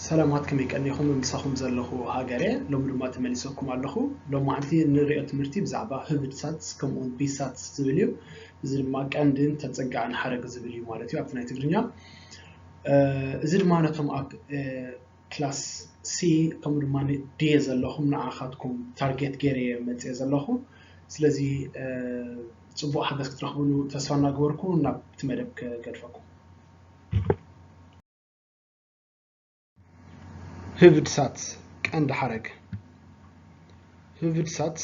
ሰላማት፣ ከመይ ቀኒኹም? ምሳኹም ዘለኹ ሃገር እየ። ሎሚ ድማ ተመሊሰኩም ኣለኹ። ሎማዕንቲ ንሪኦ ትምህርቲ ብዛዕባ ህብድሳት ከምኡውን ቢሳት ዝብል እዩ። እዚ ድማ ቀንድን ተጸጋዕን ሓረግ ዝብል እዩ ማለት እዩ ኣብቲ ናይ ትግርኛ። እዚ ድማ ነቶም ኣብ ክላስ ሲ ከምኡ ድማ ድየ ዘለኹም ንዓኻትኩም ታርጌት ገይረ እየ መፅየ ዘለኹ። ስለዚ ፅቡቕ ሓገዝ ክትረኽብሉ ተስፋ እናገበርኩ ናብቲ መደብ ክገድፈኩም። Huvudsatt, ቀንዲ ሓረግ። Huvudsatt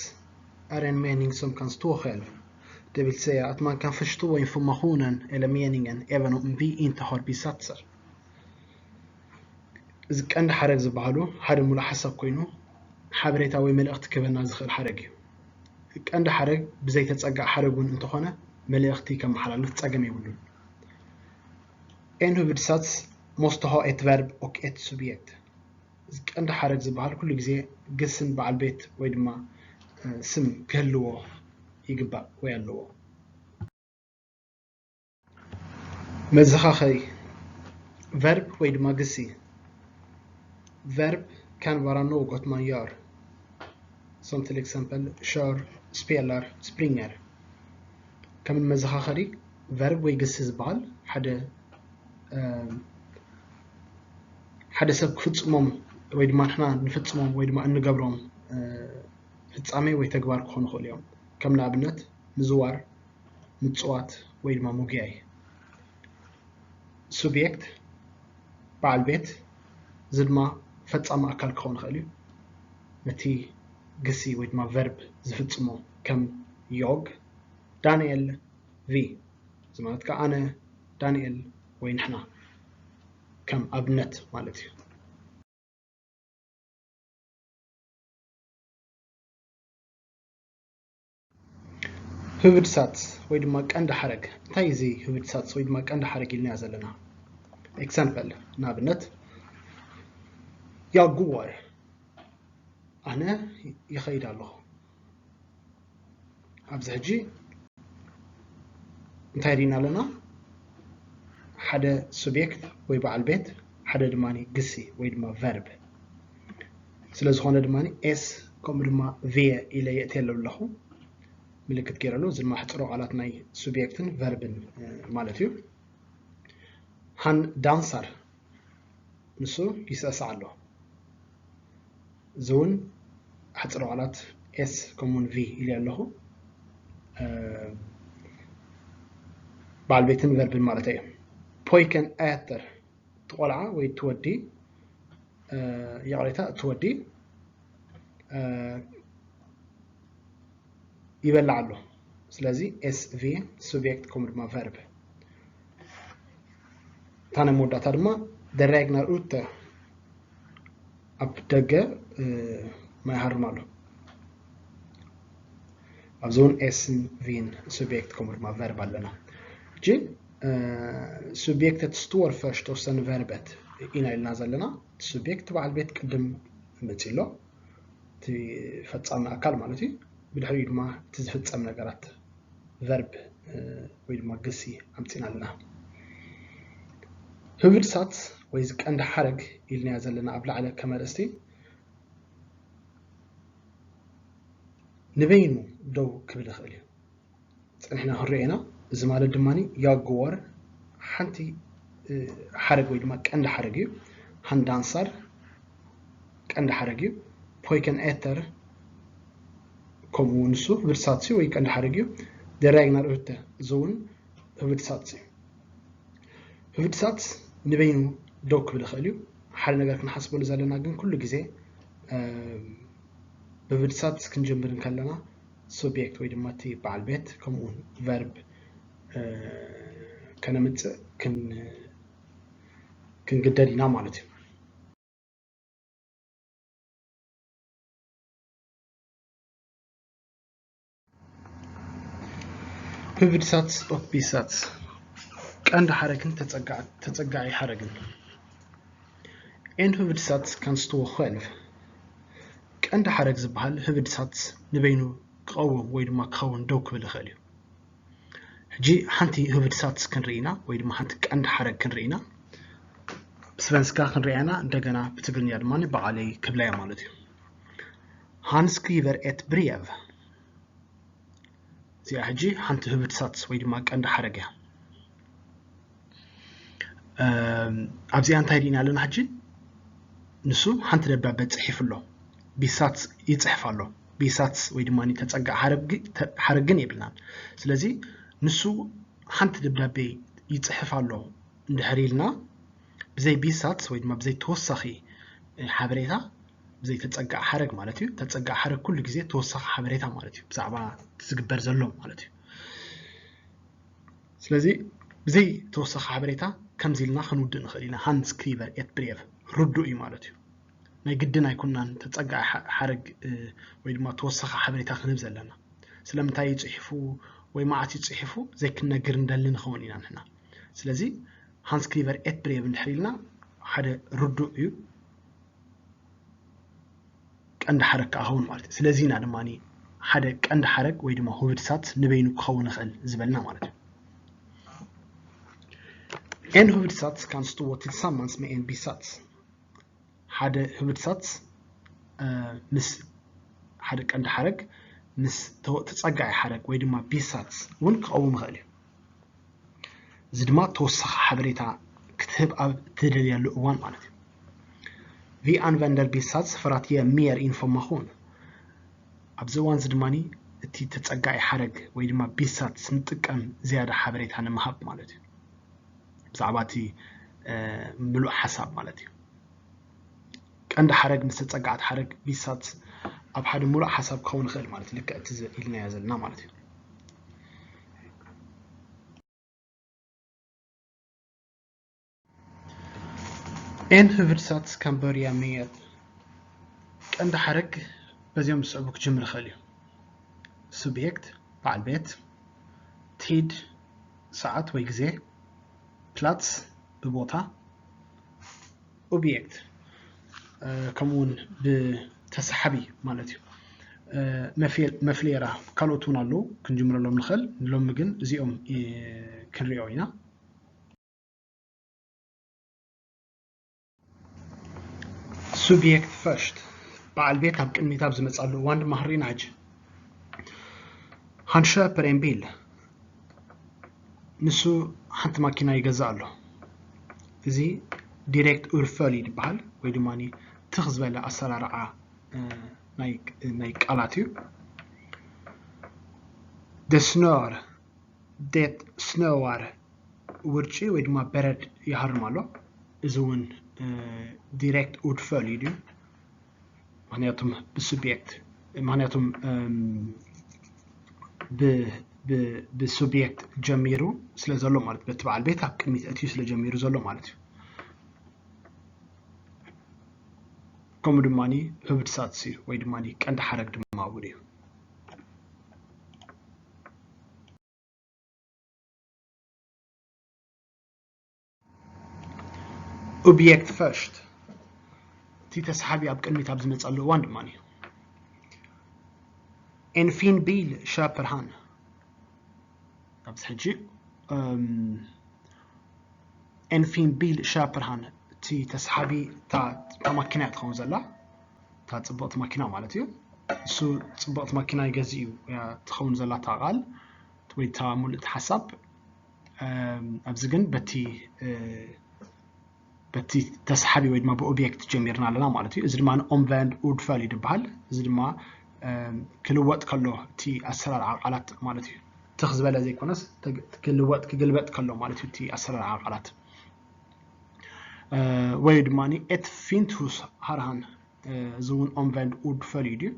är en mening som kan stå själv. Det vill säga att man kan förstå informationen eller meningen även om vi inte har bisatser. እዚ ቀንዲ ሓረግ ዝበሃሉ ሓደ ሙሉእ ሓሳብ ኮይኑ ሓበሬታ ወይ መልእኽቲ ክህበና ዝኽእል ሓረግ እዩ። ቀንዲ ሓረግ ብዘይተፀጋዕ ሓረግ እውን እንተኾነ መልእኽቲ ከመሓላልፍ ፀገም የብሉን። En huvudsatt måste ha ett verb och ett subjekt. እዚ ቀንዲ ሓረግ ዝበሃል ኩሉ ግዜ ግስን በዓል ቤት ወይ ድማ ስም ክህልዎ ይግባእ ወይ ኣለዎ። መዘኻኸሪ፣ ቨርብ ወይ ድማ ግሲ። Verb kan vara något man gör, som till exempel kör, spelar, springer. ከም መዘኻኸሪ ቨርብ ወይ ግሲ ዝበሃል ሓደ ሓደ ሰብ ክፍፅሞም ወይ ድማ ንሕና ንፍፅሞም ወይ ድማ እንገብሮም ፍፃሜ ወይ ተግባር ክኾኑ ይኽእሉ እዮም። ከም ንኣብነት ምዝዋር፣ ምፅዋት ወይ ድማ ምጉያይ። Subjekt፣ በዓል ቤት፣ እዚ ድማ ፈፃሚ ኣካል ክኸውን ይኽእል እዩ። ነቲ ግሲ ወይ ድማ ቨርብ ዝፍፅሞ ከም jag፣ ዳንኤል፣ vi፣ እዚ ማለት ከዓ ኣነ፣ ዳንኤል ወይ ንሕና ከም ኣብነት ማለት እዩ። Huvudsatt ወይ ድማ ቀንዲ ሓረግ። እንታይ እዚ huvudsatt ወይ ድማ ቀንዲ ሓረግ ኢልናዮ ዘለና? Exempel፣ ንኣብነት፣ jag går፣ ኣነ ይኸይድ ኣለኹ። ኣብዚ ሕጂ እንታይ ርኢና ኣለና? ሓደ subjekt ወይ በዓል ቤት፣ ሓደ ድማ ግሲ ወይ ድማ verb። ስለ ዝኾነ ድማ s ከምኡ ድማ vi ኢለ የእትየሉ ኣለኹ፣ ምልክት ገይረሉ። እዚ ድማ ሕፅሮ ቃላት ናይ subjekt ን verb ን ማለት እዩ። Han dansar፣ ንሱ ይስዕስዕ ኣሎ። እዚ እውን ኣሕፅሮ ቃላት s ከምኡውን vi ኢለ ኣለኹ። በዓል ቤትን verb ን ማለት እዩ። Pojken äter፣ እቲ ቆልዓ ወይ እቲ ወዲ፣ ይቕሬታ፣ እቲ ወዲ ይበልዕ ኣሎ። ስለዚ s vi፣ subjekt ከምኡ ድማ verb። እታ ናይ መወዳእታ ድማ፣ det regnar ute፣ ኣብ ደገ ማይ ይሃርም ኣሎ። ኣብዚ እውን s ን vi ን፣ subjekt ከምኡ ድማ verb ኣለና። ሕጂ subjektet står först och sen verbet ኢና ኢልና ዘለና። እቲ subjekt በዓል ቤት ቅድም መፂኡ ኣሎ፣ እቲ ፈፃሚ ኣካል ማለት እዩ። ብድሕሪኡ ድማ እቲ ዝፍፀም ነገራት verb ወይ ድማ ግሲ ኣምፂና ኣለና። Huvudsatt ወይ እዚ ቀንዲ ሓረግ ኢልናዮ ዘለና ኣብ ላዕሊ ከም ኣርእስቲ ንበይኑ ደው ክብል ይኽእል እዩ። ፀኒሕና ክንሪኦ ኢና። እዚ ማለት ድማ jag går ሓንቲ ሓረግ ወይ ድማ ቀንዲ ሓረግ እዩ። Han dansar ቀንዲ ሓረግ እዩ። Pojken äter ከምኡ ንሱ huvudsatt እዩ ወይ ቀንዲ ሓረግ እዩ። Det regnar ute እዚ እውን huvudsatt እዩ። Huvudsatt ንበይኑ ደው ክብል ይኽእል እዩ። ሓደ ነገር ክንሓስበሉ ዘለና ግን ኩሉ ግዜ ብ huvudsatt ክንጅምር እንከለና subjekt ወይ ድማ እቲ በዓል ቤት ከምኡ እውን verb ከነምፅእ ክንግደድ ኢና ማለት እዩ። Huvudsatt och bisatt፣ ቀንዲ ሓረግን ተፀጋዒ ሓረግን። En huvudsatt kan stå själv፣ ቀንዲ ሓረግ ዝበሃል huvudsatt ንበይኑ ክቐውም ወይ ድማ ክኸውን ደው ክብል ይኽእል እዩ። ሕጂ ሓንቲ huvudsatt ክንርኢ ኢና ወይ ድማ ሓንቲ ቀንዲ ሓረግ ክንርኢ ኢና። ብስቨንስካ ክንሪኣና እንደገና ብትግርኛ ድማ ብቓለይ ክብላያ ማለት እዩ። Han skriver ett brev። እዚኣ ሕጂ ሓንቲ huvudsatsወይ ድማ ቀንዲ ሓረግ እያ። ኣብዚኣ እንታይ ርኢና ኣለና ሕጂ? ንሱ ሓንቲ ደብዳቤ ፅሒፉ ኣሎ። Bisats ይፅሕፍ ኣሎ። Bisats ወይ ድማ ተፀጋዕ ሓረግ ግን የብልናን። ስለዚ ንሱ ሓንቲ ደብዳቤ ይፅሕፍ ኣሎ እንድሕር ኢልና ብዘይ bisats ወይ ድማ ብዘይ ተወሳኺ ሓበሬታ፣ ብዘይ ተፀጋዕ ሓረግ ማለት እዩ። ተፀጋዕ ሓረግ ኩሉ ግዜ ተወሳኺ ሓበሬታ ማለት እዩ፣ ብዛዕባ ዝግበር ዘሎ ማለት እዩ። ስለዚ ብዘይ ተወሳኺ ሓበሬታ ከምዚ ኢልና ክንውድእ ንኽእል ኢና። Han skriver ett brev ርዱእ እዩ ማለት እዩ። ናይ ግድን ኣይኮናን ተፀጋዕ ሓረግ ወይ ድማ ተወሳኺ ሓበሬታ ክንህብ ዘለና። ስለምንታይ እዩ ፅሒፉ ወይ መዓስ እዩ ፅሒፉ ዘይክንነግር እንደሊ ንኸውን ኢና ንሕና። ስለዚ Han skriver ett brev እንድሕር ኢልና ሓደ ርዱእ እዩ፣ ቀንዲ ሓረግ ከዓ ኸውን ማለት እዩ። ስለዚ ኢና ድማ ሓደ ቀንዲ ሓረግ ወይ ድማ huvudsatsንበይኑ ክኸውን ይኽእል ዝበልና ማለት እዩ። En huvudsats kan stå tillsammans med en bisats። ሓደ huvudsatsምስ ሓደ ቀንዲ ሓረግ ምስ ተፀጋዒ ሓረግ ወይ ድማ bisats እውን ክቐውም ይኽእል እዩ። እዚ ድማ ተወሳኺ ሓበሬታ ክትህብ ኣብ እትደልየሉ እዋን ማለት እዩ። Vi använder bisats för att ge mer information። ኣብዚ እዋን እዚ ድማ እቲ ተፀጋዒ ሓረግ ወይ ድማ bisats ንጥቀም ዝያዳ ሓበሬታ ንምሃብ ማለት እዩ። ብዛዕባ እቲ ምሉእ ሓሳብ ማለት እዩ። ቀንዲ ሓረግ ምስ ተፀጋዕቲ ሓረግ bisats ኣብ ሓደ ሙሉእ ሓሳብ ክኸውን ይኽእል ማለት ልክዕ እቲ ኢልናዮ ዘለና ማለት እዩ። En huvudsats kan börja med ቀንዲ ሓረግ በዚኦም ዝስዕቡ ክጅምር ይኽእል እዩ። Subjekt በዓል ቤት፣ tid ሰዓት ወይ ግዜ፣ plats ብቦታ፣ Objekt ከምኡ እውን ብተሳሓቢ ማለት እዩ። Med flera ካልኦት እውን ኣለዉ ክንጅምረሎም ንኽእል። ንሎሚ ግን እዚኦም ክንሪኦ ኢና። Subjekt först በዓል ቤት ኣብ ቅድሚት ኣብ ዝመፅኣሉ እዋን ድማ ክንርኢ ኢና ሕጂ። Han köper en bil። ንሱ ሓንቲ ማኪና ይገዝእ ኣሎ። እዚ direkt ordföljd ይበሃል ወይ ድማ ትኽ ዝበለ ኣሰራርዓ ናይ ቃላት እዩ። Det snöar። Det snöar። ውርጪ ወይ ድማ በረድ ይሃርም ኣሎ። እዚ እውን direkt ordföljd እዩ። ምክንያቱም ብሱብየክት ምክንያቱም ብሱብየክት ጀሚሩ ስለ ዘሎ ማለት በቲ በዓል ቤት ኣብ ቅድሚት ኣትዩ ስለ ጀሚሩ ዘሎ ማለት እዩ። ከምኡ ድማ huvudsatsዩ ወይ ድማ ቀንዲ ሓረግ ድማ እውን እዩ። Objekt först። እቲ ተሳሓቢ ኣብ ቅድሚት ኣብ ዝመፀሉ እዋን ድማ En fin bil köper han። ኣብዚ ሕጂ En fin bil köper han እቲ ተሳሓቢ እታ ማኪና እያ ትኸውን ዘላ፣ እታ ፅብቕቲ ማኪና ማለት እዩ። እሱ ፅብቕቲ ማኪና ይገዝእ እዩ እያ ትኸውን ዘላ እታ ቃል ወይ እታ ሙልእቲ ሓሳብ። ኣብዚ ግን በቲ በቲ ተሳሓቢ ወይ ድማ ብኦብየክት ጀሚርና ኣለና ማለት እዩ። እዚ ድማ omvänd ordföljd ይበሃል። እዚ ድማ ክልወጥ ከሎ እቲ ኣሰራርዓ ቃላት ማለት እዩ። ትኽ ዝበለ ዘይኮነስ ክልወጥ ክግልበጥ ከሎ ማለት እዩ እቲ ኣሰራርዓ ቃላት። ወይ ድማ Et fint hus har han። እዚ እውን omvänd ordföljd እዩ።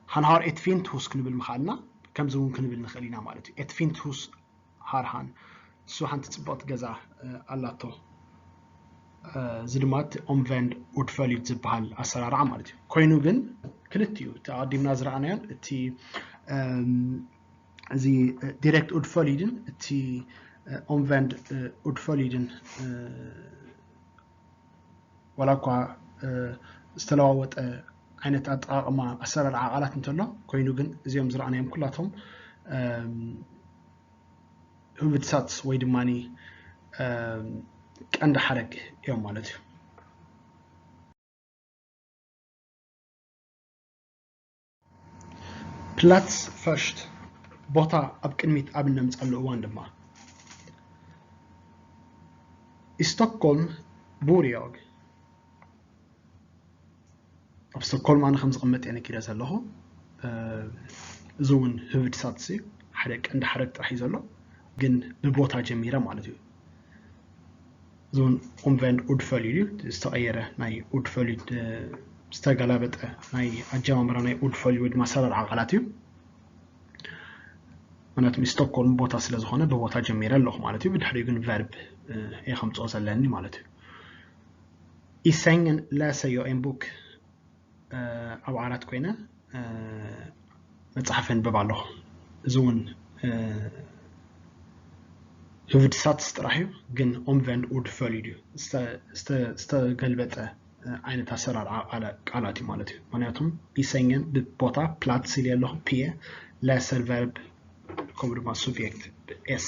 Han har et fint hus ክንብል ምኽኣልና ከምዚ እውን ክንብል ንኽእል ኢና ማለት እዩ። Et fint hus har han። እሱ ሓንቲ ፅብቕቲ ገዛ ኣላቶ። እዚ ድማ እቲ omvänd ordföljd ዝበሃል ኣሰራርዓ ማለት እዩ። ኮይኑ ግን ክልቲኡ እቲ ኣቐዲምና ዝረኣናዮን እቲ እዚ direkt ordföljድን እቲ omvänd ordföljድን ዋላ እኳ ዝተለዋወጠ ዓይነት ኣጠቓቕማ ኣሰራርዓ ቃላት እንተሎ ኮይኑ ግን እዚኦም ዝረኣናዮም ኩላቶም huvudsatsወይ ድማ ቀንዲ ሓረግ እዮም ማለት እዩ። Plats först፣ ቦታ ኣብ ቅድሚት ኣብ እነምፀሉ እዋን ድማ፣ I Stockholm bor jag፣ ኣብ ስቶኮልም ኣነ ከም ዝቕመጥ እየ ነጊረ ዘለኹ። እዚ እውን huvudsatsዩ፣ ሓደ ቀንዲ ሓረግ ጥራሕ እዩ ዘሎ፣ ግን ብቦታ ጀሚረ ማለት እዩ። እዚ እውን omvänd ordföljd እዩ፣ ዝተቐየረ ናይ ordföljd፣ ዝተገላበጠ ናይ ኣጀማምራ ናይ ordföljd ወይ ድማ ኣሰራርዓ ቃላት እዩ። ምክንያቱም ስቶኮልም ቦታ ስለ ዝኾነ ብቦታ ጀሚረ ኣለኹ ማለት እዩ። ብድሕሪኡ ግን verb እየ ከምፅኦ ዘለኒ ማለት እዩ። I sängen läser jag en bok፣ ኣብ ዓራት ኮይነ መፅሓፍ ኣንብብ ኣለኹ። እዚ እውን huvudsats ጥራሕ እዩ፣ ግን omvänd ordföljd እዩ፣ ዝተገልበጠ ዓይነት ኣሰራርዓ ቃላት እዩ ማለት እዩ። ምክንያቱም I sängen ብቦታ plats ኢለ ኣለኹ፣ ፒ፣ läser verb ከምኡ ድማ subjekt ብ s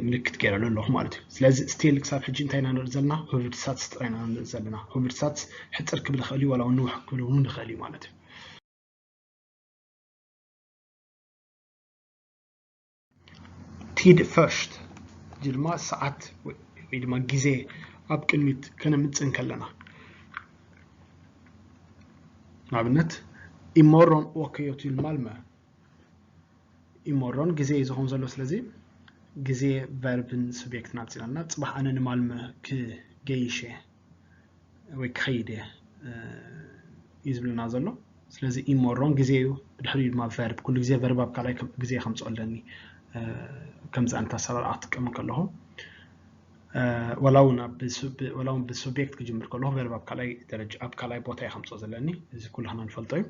ምልክት ገይረሉ ኣለኹ ማለት እዩ። ስለዚ still ክሳብ ሕጂ እንታይ ኢና ንርኢ ዘለና? Huvudsats ጥራይ ኢና ንርኢ ዘለና። Huvudsats ሕፅር ክብል ይኽእል እዩ፣ ዋላ እውን ንውሕ ክብል እውን ይኽእል እዩ ማለት እዩ። Tid först፣ እዚ ድማ ሰዓት ወይ ድማ ግዜ ኣብ ቅድሚት ከነምፅእ እንከለና፣ ንኣብነት imorgon åker jag till Malmö። Imorgon ግዜ እዩ ዝኸውን ዘሎ። ስለዚ ግዜ verb ን subjekt ን ኣምፂእና ኣለና። ፅባሕ ኣነ ንማልመ ክገይሽ እየ ወይ ክኸይድ እየ እዩ ዝብለና ዘሎ። ስለዚ imorgon ግዜ እዩ፣ ብድሕሪኡ ድማ verb። ኩሉ ግዜ verb ኣብ ካልኣይ ግዜ ከምፅኦ ኣለኒ፣ ከምዚ ዓይነት ኣሰራርዓ ክጥቀም ከለኹ። ዋላ እውን ብ subjekt ክጅምር ከለኹ verb ኣብ ካልኣይ ደረጃ፣ ኣብ ካልኣይ ቦታ እየ ከምፅኦ ዘለኒ። እዚ ኩላህና ንፈልጦ እዩ።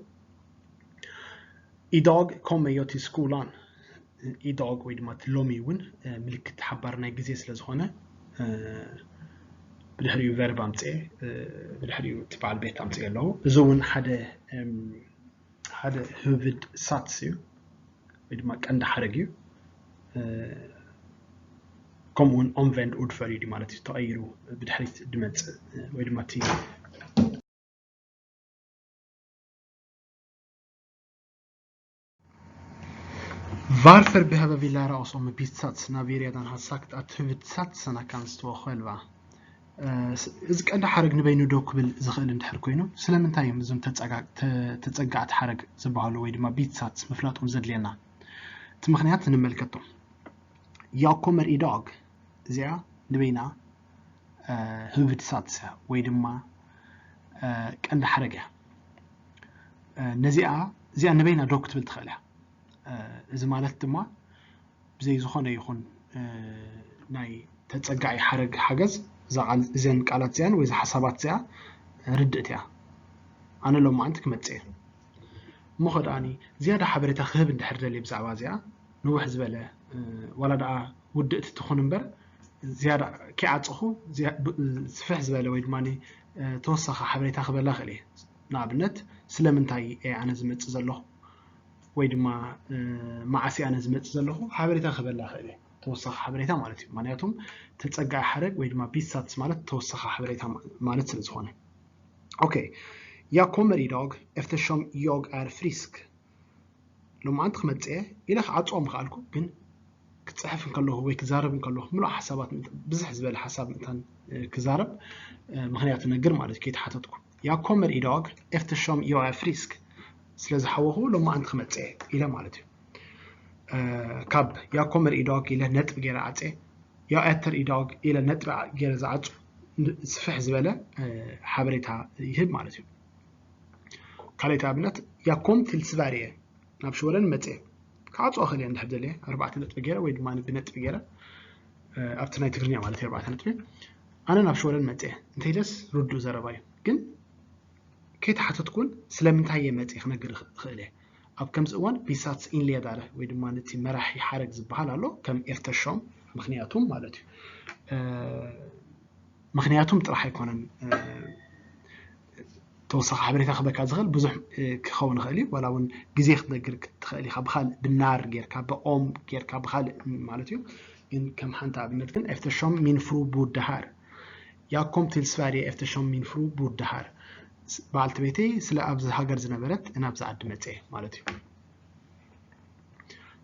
Idag kommer jag till skolan። Idag ወይ ድማ እቲ ሎሚ እውን ምልክት ሓባር ናይ ግዜ ስለ ዝኾነ፣ ብድሕሪኡ verb ኣምፅኤ፣ ብድሕሪኡ እቲ በዓል ቤት ኣምፅኤ ኣለኹ። እዚ እውን ሓደ ሓደ huvudsats እዩ ወይ ድማ ቀንዲ ሓረግ እዩ። ከምኡ እውን omvänd ordföljd ማለት እዩ፣ ተቐይሩ ብድሕሪት ዝመፅእ ወይ ድማ እቲ Varför behöver vi lära oss om bisatserna vi redan har sagt att huvudsatsena kan stå själva? እዚ ቀንዲ ሓረግ ንበይኑ ደው ክብል ዝኽእል እንድሕር ኮይኑ፣ ስለምንታይ እዮም እዞም ተፀጋዕቲ ሓረግ ዝበሃሉ ወይ ድማ bisats ምፍላጦም ዘድልየና? እቲ ምኽንያት ንምልከቶ። Jag kommer idag፣ እዚኣ ንበይና huvudsats ወይ ድማ ቀንዲ ሓረግ እያ። ነዚኣ እዚኣ ንበይና ደው ክትብል ትኽእል እያ። እዚ ማለት ድማ ብዘይ ዝኾነ ይኹን ናይ ተፀጋዒ ሓረግ ሓገዝ እዘን ቃላት እዚኣን ወይ እዛ ሓሳባት እዚኣ ርድእቲ እያ። ኣነ ሎማዓንቲ ክመፅእ እየ። እሞ ከ ደኣኒ ዝያዳ ሓበሬታ ክህብ እንድሕር ደልየ ብዛዕባ እዚኣ ንውሕ ዝበለ ዋላ ደኣ ውድእቲ ትኹን እምበር ዝያዳ ኪዓፅኹ ስፍሕ ዝበለ ወይ ድማ ተወሳኺ ሓበሬታ ክበላ ክእል እየ። ንኣብነት ስለምንታይ እየ ኣነ ዝመፅእ ዘለኹ ወይ ድማ መዓስ ኣነ ዝመፅእ ዘለኹ ሓበሬታ ክበላ ክእል እየ። ተወሳኺ ሓበሬታ ማለት እዩ። ምክንያቱም ተፀጋዒ ሓረግ ወይ ድማ bisats ማለት ተወሳኺ ሓበሬታ ማለት ስለ ዝኾነ። Okay, jag kommer idag eftersom jag är frisk። ሎማዓንቲ ክመፅእ እየ ኢለ ክዓፅኦ ምኽኣልኩ፣ ግን ክፅሕፍ እንከለኹ ወይ ክዛረብ እንከለኹ ምሉእ ሓሳባት ብዙሕ ዝበለ ሓሳብ ምእንታን ክዛረብ ምኽንያት ነግር ማለት እዩ። ከይተሓተትኩ jag kommer idag eftersom jag är frisk፣ ስለ ዝሓወኹ ሎማዓንቲ ክመፅእ እየ ኢለ ማለት እዩ። ካብ jag kommer idag ኢለ ነጥቢ ገይረ ዓፀ፣ jag äter idag ኢለ ነጥቢ ገይረ ዝዓፁ ስፍሕ ዝበለ ሓበሬታ ይህብ ማለት እዩ። ካልኣይቲ ኣብነት jag kom till Sverige፣ ናብ ሽወደን መፅየ። ክዓፅኦ ክእል እየ እንድሕር ደልየ ኣርባዕተ ነጥቢ ገይረ ወይ ድማ ብነጥቢ ገይረ ኣብቲ ናይ ትግርኛ ማለት እዩ ኣርባዕተ ነጥቢ። ኣነ ናብ ሽወደን መፅየ እንተይለስ ርዱእ ዘረባ እዩ፣ ግን ከይተሓተትኩን ስለምንታይ እየ መፅየ ክነግር እኽእል እየ። ኣብ ከምዚ እዋን bisats inledare ወይ ድማ ነቲ መራሒ ሓረግ ዝበሃል ኣሎ ከም eftersom ምኽንያቱም ማለት እዩ። ምኽንያቱም ጥራሕ ኣይኮነን ተወሳኺ ሓበሬታ ክበካ ዝኽእል ብዙሕ ክኸውን ይኽእል እዩ። ዋላ እውን ግዜ ክትነግር ክትኽእል ኢኻ ብካልእ ብናር ጌርካ ብኦም ጌርካ ብካልእ ማለት እዩ። ግን ከም ሓንቲ ኣብነት ግን eftersom min fru bodde här. Jag kom till Sverige eftersom min fru bodde här. በዓልቲ ቤተይ ስለ ኣብዚ ሃገር ዝነበረት ናብዚ ዓዲ መፅየ ማለት እዩ።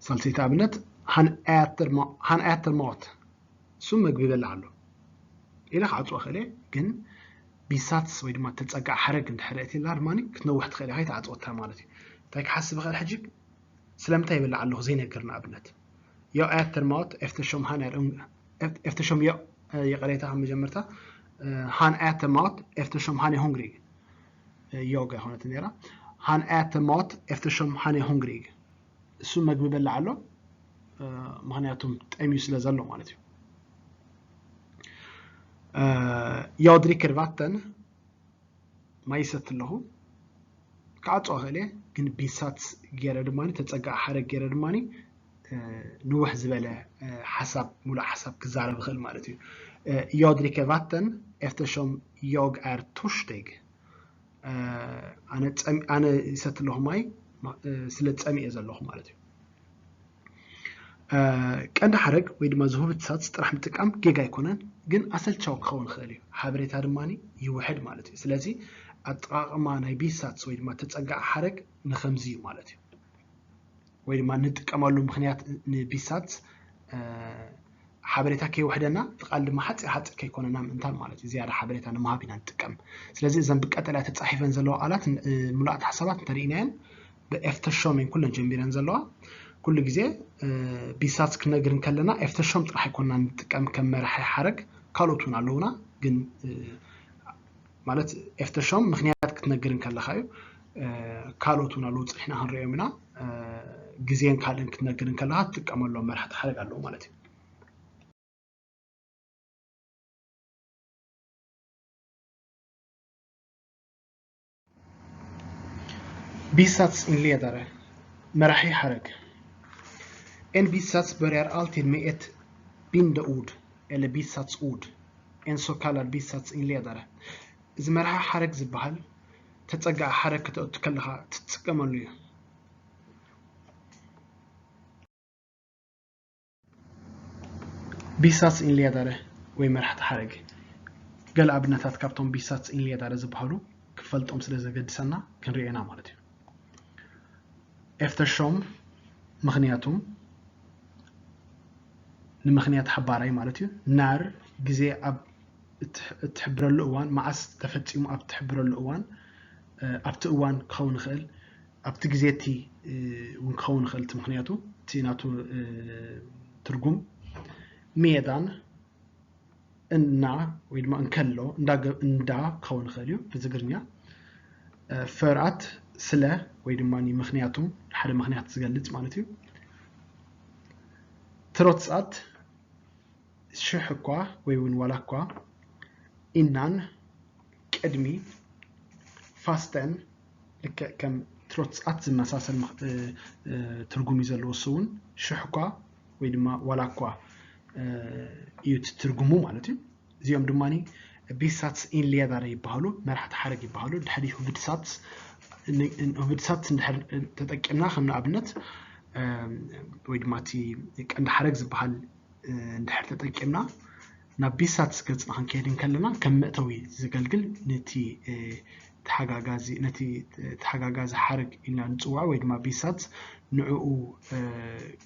ሳልሰይቲ ኣብነት han äter mat. እሱ መግቢ ይበልዕ ኣሎ ኢለ ክዓፅዎ ክእል እየ። ግን bisats ወይ ድማ ተፀጋዕ ሓረግ እንድሕር ኣእትየላ ድማ ክትነውሕ ትኽእል እያ፣ ከይትዓፅወታ ማለት እዩ። እንታይ ክሓስብ ይኽእል ሕጂ? ስለምንታይ ይበልዕ ኣለኹ ዘይነግር ንኣብነት። Jag äter mat eftersom han är hungrig. Eftersom jag, ይቕሬታ ካብ መጀመርታ han äter mat eftersom han är hungrig. Jag ኣይኮነትን ነይራ። Han äter mat eftersom han är hungrig. እሱ መግቢ ይበልዕ ኣሎ ምኽንያቱም ጠምዩ ስለ ዘሎ ማለት እዩ። Jag dricker vatten. ማይ ይሰቲ ኣለኹ። ክዓፅዎ ክእል እየ፣ ግን bisats ገይረ ድማ ተፀጋዕ ሓረግ ገይረ ድማ ንውሕ ዝበለ ሓሳብ፣ ሙሉእ ሓሳብ ክዛረብ ይኽእል ማለት እዩ። Jag dricker vatten eftersom jag är törstig. ኣነ ይሰቲ ኣለኹ ማይ ስለ ዝፀምእ እየ ዘለኹ ማለት እዩ። ቀንዲ ሓረግ ወይ ድማ ዝሁብት ሳትስ ጥራሕ ምጥቃም ጌጋ ኣይኮነን፣ ግን ኣሰልቻዊ ክኸውን ይኽእል እዩ። ሓበሬታ ድማ ይውሕድ ማለት እዩ። ስለዚ ኣጠቓቕማ ናይ bisats ወይ ድማ ተፀጋዒ ሓረግ ንኸምዚ እዩ ማለት እዩ። ወይ ድማ ንጥቀመሉ ምኽንያት ን bisats ሓበሬታ ከይውሕደና፣ እቲ ቃል ድማ ሓፂር ሓፂር ከይኮነና ምእንታን ማለት እዩ። ዝያዳ ሓበሬታ ንምሃብ ኢና ንጥቀም። ስለዚ እዘን ብቀጠልያ ተፃሒፈን ዘለዋ ቃላት ምሉኣት ሓሳባት እንተርኢናየን ብeftersom እየን ኩለን ጀሚረን ዘለዋ። ኩሉ ግዜ bisats ክነግር እንከለና eftersom ጥራሕ ኣይኮንና ንጥቀም ከም መራሒ ሓረግ፣ ካልኦት እውን ኣለውና። ግን ማለት eftersom ምኽንያት ክትነግር እንከለኻ እዩ። ካልኦት እውን ኣለዉ፣ ፅሒና ክንሪኦም ኢና። ግዜን ካልእን ክትነግር እንከለኻ ትጥቀመሎም መራሕቲ ሓረግ ኣለዉ ማለት እዩ። Bisatsinledare, መራሒ ሓረግ። En bisats börjar alltid med ett bindeord eller bisatsord, en så kallad bisatsinledare. እዚ መራሒ ሓረግ ዝበሃል ተፀጋዒ ሓረግ ከተእቱ ከለኻ ትጥቀመሉ እዩ። Bisatsinledare ወይ መራሕቲ ሓረግ። ገለ ኣብነታት ካብቶም bisatsinledare ዝበሃሉ ክንፈልጦም ስለ ዘገድሰና ክንሪኦ ኢና ማለት እዩ። Eftersom ምኽንያቱም፣ ንምኽንያት ሓባራይ ማለት እዩ። När ግዜ ኣብ እትሕብረሉ እዋን፣ መዓስ ተፈፂሙ ኣብ እትሕብረሉ እዋን፣ ኣብቲ እዋን ክኸውን ይኽእል፣ ኣብቲ ግዜ እቲ እውን ክኸውን ይኽእል። እቲ ምኽንያቱ እቲ ናቱ ትርጉም medan እና ወይ ድማ እንከሎ እንዳ ክኸውን ይኽእል እዩ ብትግርኛ። För att ስለ ወይ ድማ ምኽንያቱ፣ ሓደ ምኽንያት ዝገልፅ ማለት እዩ። Trots att ሽሕ እኳ ወይ እውን ዋላ እኳ፣ innan ቅድሚ፣ fastän ልክዕ ከም trots att ዝመሳሰል ትርጉም እዩ ዘለዎ። እሱ እውን ሽሕ እኳ ወይ ድማ ዋላ እኳ እዩ እቲ ትርጉሙ ማለት እዩ። እዚኦም ድማ bisatsinledare ይበሃሉ፣ መራሕቲ ሓረግ ይበሃሉ። ድሕሪ huvudsats፣ huvudsats እንድሕር ተጠቂምና፣ ከም ንኣብነት ወይ ድማ እቲ ቀንዲ ሓረግ ዝበሃል እንድሕር ተጠቂምና፣ ናብ bisats ገፅና ክንከይድ እንከለና ከም መእተዊ ዘገልግል፣ ነቲ ተሓጋጋዚ፣ ነቲ ተሓጋጋዚ ሓረግ ኢልና ንፅውዖ ወይ ድማ bisats ንዕኡ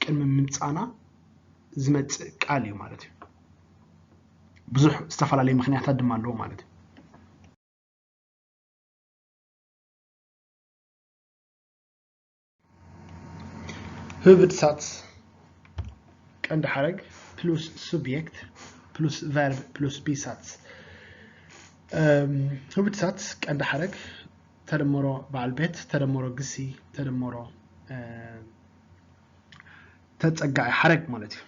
ቅድሚ ምምፃእና ዝመፅእ ቃል እዩ ማለት እዩ። ብዙሕ ዝተፈላለዩ ምኽንያታት ድማ ኣለዎ ማለት እዩ። Huvudsats ቀንዲ ሓረግ plus subjekt plus verb plus bisats። Huvudsats ቀንዲ ሓረግ ተደመሮ በዓል ቤት ተደመሮ ግሲ ተደመሮ ተፀጋዒ ሓረግ ማለት እዩ።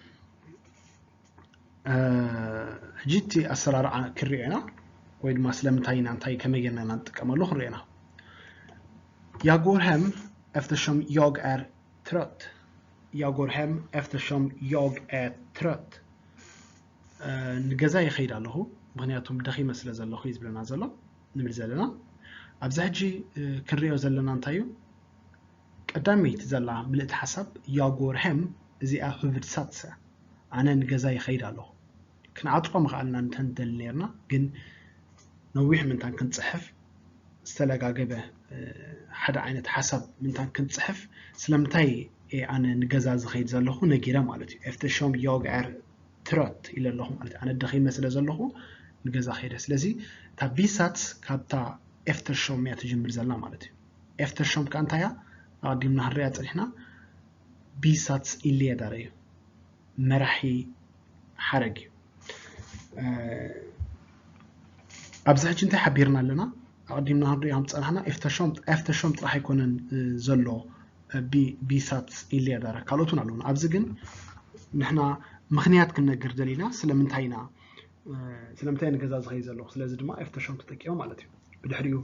ሕጂ እቲ ኣሰራርዓ ክንሪኦ ኢና፣ ወይ ድማ ስለምንታይ ኢና፣ እንታይ ከመይ ጌርና ኢና ንጥቀመሉ ክንሪኦ ኢና። Jag går hem eftersom jag är trött. Jag går hem eftersom jag är trött. ንገዛ ይኸይድ ኣለኹ ምኽንያቱም ደኺመ ስለ ዘለኹ እዩ ዝብለና ዘሎ፣ ንብል ዘለና። ኣብዚ ሕጂ ክንሪኦ ዘለና እንታይ እዩ? ቀዳመይቲ ዘላ ምልእቲ ሓሳብ jag går hem፣ እዚኣ huvudsats እያ። ኣነ ንገዛ ይኸይድ ኣለኹ። ክንዓጥቆ ምኽኣልና እንተንደሊ ነርና፣ ግን ነዊሕ ምንታን ክንጽሕፍ ዝተለጋገበ ሓደ ዓይነት ሓሳብ ምንታን ክንጽሕፍ ስለምንታይ ኣነ ንገዛ ዝኸይድ ዘለኹ ነጊረ ማለት እዩ። Eftersom jag är trött ኢለ ኣለኹ ማለት ኣነ ደኺመ ስለ ዘለኹ ንገዛ ከይደ። ስለዚ እታ ቢሳት ካብታ eftersom እያ ትጅምር ዘላ ማለት እዩ። Eftersom ከኣ እንታይ እያ? ኣቐዲምና ክንሪኣ ጸኒሕና። Bisatsinledare እዩ፣ መራሒ ሓረግ እዩ። ኣብዚ ሕጂ እንታይ ሓቢርና ኣለና? ኣቐዲምና ክንሪኦ ከም ዝጸናሕና eftersom ጥራሕ ኣይኮነን ዘሎ፣ bisatsinledare ካልኦት እውን ኣለዉና። ኣብዚ ግን ንሕና ምኽንያት ክንነግር ደሊና ስለምንታይ ኢና ስለምንታይ ንገዛ ዝኸይ ዘለኹ። ስለዚ ድማ eftersom ተጠቂመ ማለት እዩ። ብድሕሪኡ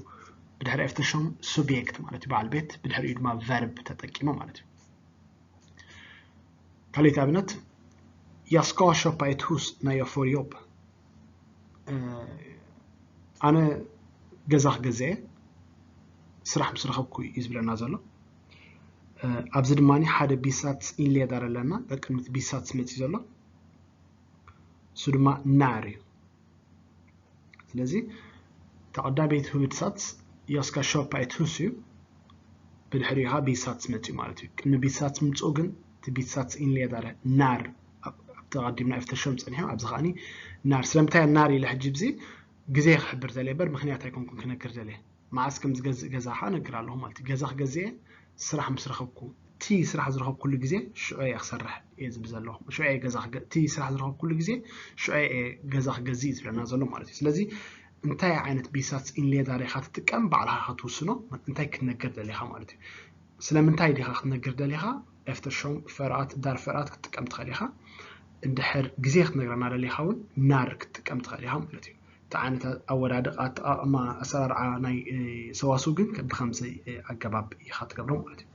ብድሕሪ eftersom subjekt ማለት እዩ፣ በዓል ቤት፣ ብድሕሪኡ ድማ verb ተጠቂመ ማለት እዩ። ካልኣይቲ ኣብነት jag ska köpa ett hus när jag får jobb። ኣነ ገዛ ክገዝእ እየ ስራሕ ምስ ረኸብኩ እዩ ዝብለና ዘሎ። ኣብዚ ድማ ሓደ bisatsinledare ኣለና፣ ቅድሚት bisats መፅዩ ዘሎ፣ እሱ ድማ när እዩ። ስለዚ ተቐዳመይቲ huvudsats jag ska köpa ett hus እዩ። ብድሕሪኡ ከዓ bisats መፅዩ ማለት እዩ። ቅድሚ bisats ምፅኡ ግን እቲ bisatsinledare när ኣብ ተቐዲምና eftersom ፀኒሑ ኣብዚ ከዓኒ när። ስለምንታይ när ኢለ ሕጂ ብዚ ግዜ ክሕብር ደልየ እምበር ምኽንያት ኣይኮንኩን ክነግር ደልየ። መዓስ ከም ዝገዝእ ገዛ ከዓ እነግር ኣለኹ ማለት እዩ። ገዛ ክገዝእ እየ ስራሕ ምስ ረኸብኩ፣ እቲ ስራሕ ዝረኸብኩሉ ግዜ ሽዑ እየ ክሰርሕ እየ ዝብል ዘለኹ። ሽዑ እየ ገዛ ክገ-፣ እቲ ስራሕ ዝረኸብኩሉ ግዜ ሽዑ እየ ገዛ ክገዝእ እዩ ዝብለና ዘሎ ማለት እዩ። ስለዚ እንታይ ዓይነት bisatsinledare ኢኻ ትጥቀም ባዕልኻ ክትውስኖ፣ እንታይ ክትነግር ደሊኻ ማለት እዩ። ስለምንታይ ዲኻ ክትነግር ደሊኻ? Eftersom för att፣ därför att ክትጥቀም ትኽእል ኢኻ። እንድሕር ግዜ ክትነግረና ደሊኻ እውን när ክትጥቀም ትኽእል ኢኻ ማለት እዩ። እቲ ዓይነት ኣወዳድቃ፣ ኣጠቓቕማ፣ ኣሰራርዓ ናይ ሰዋስው ግን ብከምዚ ኣገባብ ኢኻ ትገብሮ ማለት እዩ።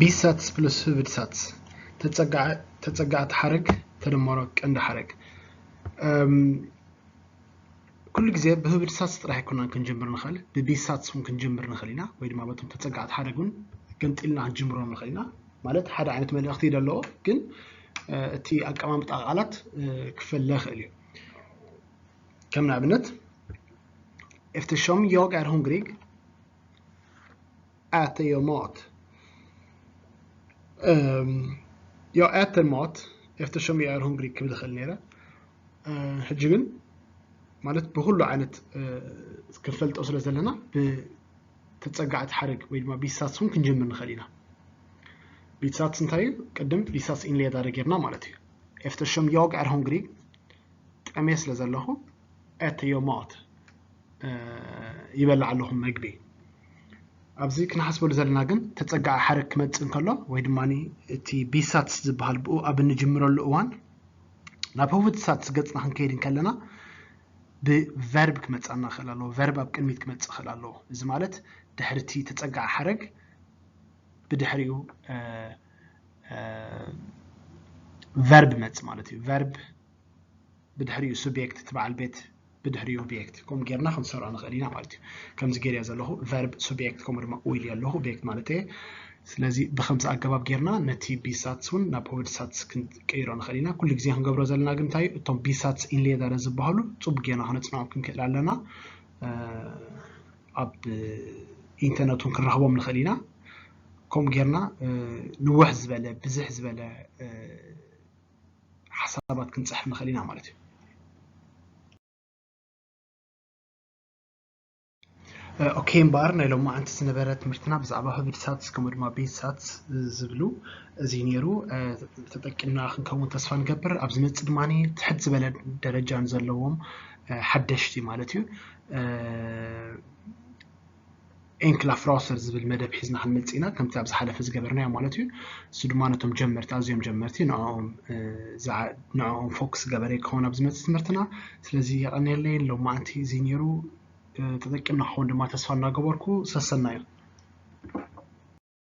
Bisats plus huvudsats፣ ተፀጋዕቲ ሓረግ ተደመሮ ቀንዲ ሓረግ። ኩሉ ግዜ ብ huvudsats ጥራሕ ኣይኮናን ክንጅምር ንኽእል፣ ብ bisats እውን ክንጅምር ንኽእል ኢና፣ ወይ ድማ በቶም ተፀጋዕቲ ሓረግ እውን ገምጢልና ክንጅምሮም ንኽእል ኢና። ማለት ሓደ ዓይነት መልእኽቲ እዩ ዘለዎ፣ ግን እቲ ኣቀማምጣ ቃላት ክፈለ ይኽእል እዩ። ከም ንኣብነት eftersom jag är hungrig äter jag mat። Jag äter mat eftersom jag är hungrig ክብል ይኽእል ነይረ። ሕጂ ግን ማለት ብኩሉ ዓይነት ክንፈልጦ ስለ ዘለና ብተፀጋዕቲ ሓረግ ወይ ድማ bisats እውን ክንጅምር ንኽእል ኢና። Bisats እንታይ እዩ? ቅድም bisatsinledare ጌርና ማለት እዩ። Eftersom jag är hungrig፣ ጠምየ ስለ ዘለኹ äter jag mat፣ ይበልዕ ኣለኹ መግቢ። ኣብዚ ክንሓስበሉ ዘለና ግን ተፀጋዒ ሓረግ ክመፅእ እንከሎ ወይ ድማ እቲ bisats ዝበሃል ብኡ ኣብ እንጅምረሉ እዋን ናብ huvudsats ገፅና ክንከይድ እንከለና ብ verb ክመፅኣና ይኽእል ኣለዎ። Verb ኣብ ቅድሚት ክመፅእ ይኽእል ኣለዎ። እዚ ማለት ድሕሪ እቲ ተፀጋዒ ሓረግ ብድሕሪኡ verb መፅእ ማለት እዩ። Verb ብድሕሪኡ subjekt እቲ በዓል ቤት ብድሕሪኡ object ከምኡ ጌርና ክንሰርዖ ንኽእል ኢና ማለት እዩ። ከምዚ ጌርያ ዘለኹ verb subject ከምኡ ድማ ኢለ ኣለኹ object ማለት እየ። ስለዚ ብከምዚ ኣገባብ ጌርና ነቲ bisats እውን ናብ huvudsats ክንቀይሮ ንኽእል ኢና። ኩሉ ግዜ ክንገብሮ ዘለና ግን እንታይ እዩ? እቶም bisatsinledare ዝበሃሉ ፅቡቅ ጌርና ክነፅንዖም ክንክእል ኣለና። ኣብ internet እውን ክንረኽቦም ንኽእል ኢና። ከምኡ ጌርና ንውሕ ዝበለ ብዝሕ ዝበለ ሓሳባት ክንፅሕፍ ንኽእል ኢና ማለት እዩ። ኦኬ፣ እምበኣር ናይ ሎማዓንቲ ዝነበረ ትምህርትና ብዛዕባ huvudsats ከምኡ ድማ bisats ዝብሉ እዚ ነይሩ። ተጠቂምና ክንከውን ተስፋ ንገብር። ኣብ ዝመፅእ ድማ ትሕት ዝበለ ደረጃ ንዘለዎም ሓደሽቲ ማለት እዩ enkla fraser ዝብል መደብ ሒዝና ክንመፅእ ኢና፣ ከምቲ ኣብ ዝሓለፈ ዝገበርናዮ ማለት እዩ። እሱ ድማ ነቶም ጀመርቲ፣ ኣዝዮም ጀመርቲ ንዕኦም focus ዝገበረ ክኸውን ኣብ ዝመፅእ ትምህርትና። ስለዚ የቐንየለይ። ሎማዓንቲ እዚ ነይሩ። ተጠቂምና ክኸውን ድማ ተስፋ እናገበርኩ ሰሰናዩ።